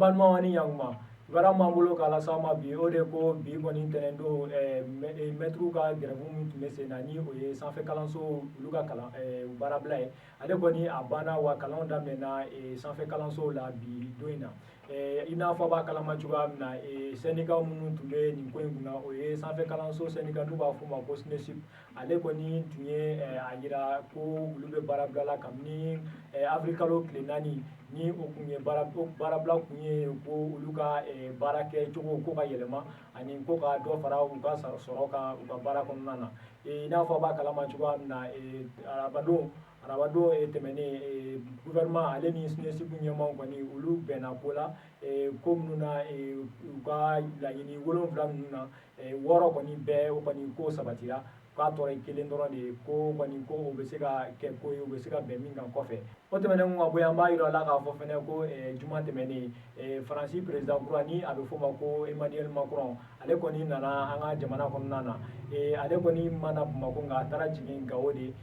Balimaw, ani ɲankuma. Kibaruya m'an bolo k'a las'aw ma bi, o de ko bi kɔni tɛnɛndon, mɛtiriw ka grève min tun bɛ sen na, ni o ye sanfɛ kalanso olu ka kalan baarabila ye, ale kɔni a banna wa kalanw daminɛna sanfɛ kalansow la bi don in na. I n'a fɔ a b'a kalama cogoya min na, syndicat minnu tun bɛ nin ko in kunna, o ye sanfɛ kalanso syndicat n'u b'a fɔ o ma ko SNESUP. Ale kɔni tun ye a jira ko olu bɛ baarabila la kabini avril kalo tile 4, ni o kun ye baarabila kun ye ko olu ka baara kɛcogo ko ka yɛlɛma ani ko ka dɔ fara u ka sɔrɔ kan u ka baara kɔnɔna na. I n'a fɔ a b'a kalama cogoya min na, arabadon tɛmɛnen, gouvernement ale ni SNESUP ɲɛmaaw kɔni, olu bɛnna ko la ko minnu na, u ka laɲini 7 ninnu na, 6 kɔni bɛɛ o kɔni ko sabatira, k'a tɔra ye kelen dɔrɔn de ye, ko kɔni ko o bɛ se ka kɛ ko ye, u bɛ se ka bɛn min kan kɔfɛ. O tɛmɛnen ka bɔ yen, an b'a yira la k'a fɔ fɛnɛ ko juma tɛmɛnen, Faransi président kura ni a bɛ f'o ma ko Emmanuel Macron, ale kɔni nana an ka jamana kɔnɔna na. Ale kɔni ma na Bamakɔ, nka a taara jigin Gawo de,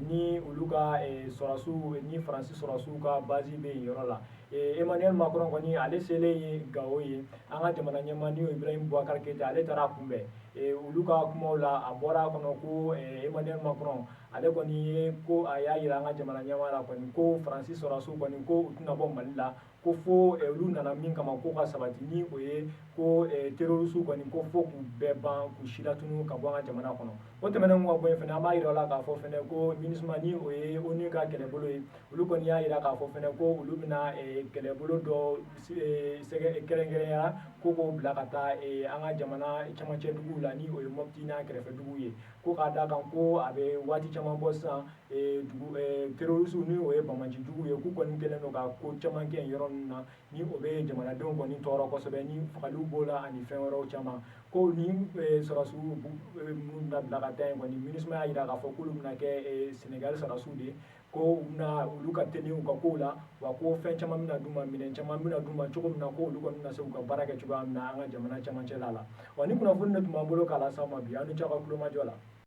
ni olu ka sɔrɔsiw, ni Faransi sɔrɔsiw ka base bɛ yen yɔrɔ la. Emmanuel Macron kɔni, ale selen ye Gawo ye, an ka jamana ɲɛmaa ni Ibrahim Boubacar Keïta, ale taara kunbɛn. Olu ka kumaw la, a bɔra a kɔnɔ ko Emmanuel Macron, ale kɔni ye ko a y'a yira an ka jamana ɲɛmaa la kɔni ko Faransi sɔrɔsiw kɔni, ko u tɛna bɔ Mali la, ko fo olu nana min kama ko ka sabati, ni o ye ko terroriste kɔni, ko fo k'u bɛɛ ban, k'u silatunu ka bɔ an ka jamana kɔnɔ. O tɛmɛnen ka bɔ yen fɛnɛ, an b'a yira la k'a fɔ fɛnɛ ko MINUSMA, ni o ye ONU ka kɛlɛbolo ye, olu kɔni y'a yira k'a fɔ fɛnɛ ko olu bɛna kɛlɛbolo dɔ kɛrɛnkɛrɛnya ko k'o bila ka taa an ka jamana camancɛ duguw la, ni o ye Mopti n'a kɛrɛfɛ duguw ye, ko k'a da kan ko a bɛ waati caman bɔ sisan, dugu terroriste, ni o ye banbaanci juguw ye, k'u kɔni kɛlen don ka ko caman kɛ yen yɔrɔ ninnu na, ni o bɛ jamanadenw kɔni tɔɔrɔ kosɛbɛ, ni fagaliw b'o la ani fɛn wɛrɛw caman. Ko ni sɔrɔsiw minnu bɛna bila ka taa yen kɔni, MINUSMA y'a jira k'a fɔ k'olu bɛna kɛ Sénégal sɔrɔsiw de ye, ko u bɛna olu ka teli u ka kow la, wa ko fɛn caman bɛna d'u ma, minɛn caman bɛna d'u ma cogo min na, ko olu kɔni bɛna se k'u ka baara kɛ cogoya min na an ka jamana camancɛla la. Wa ni kunnafoni de tun b'an bolo k'a las'aw ma bi. Aw ni ce aw ka kulomajɔ la.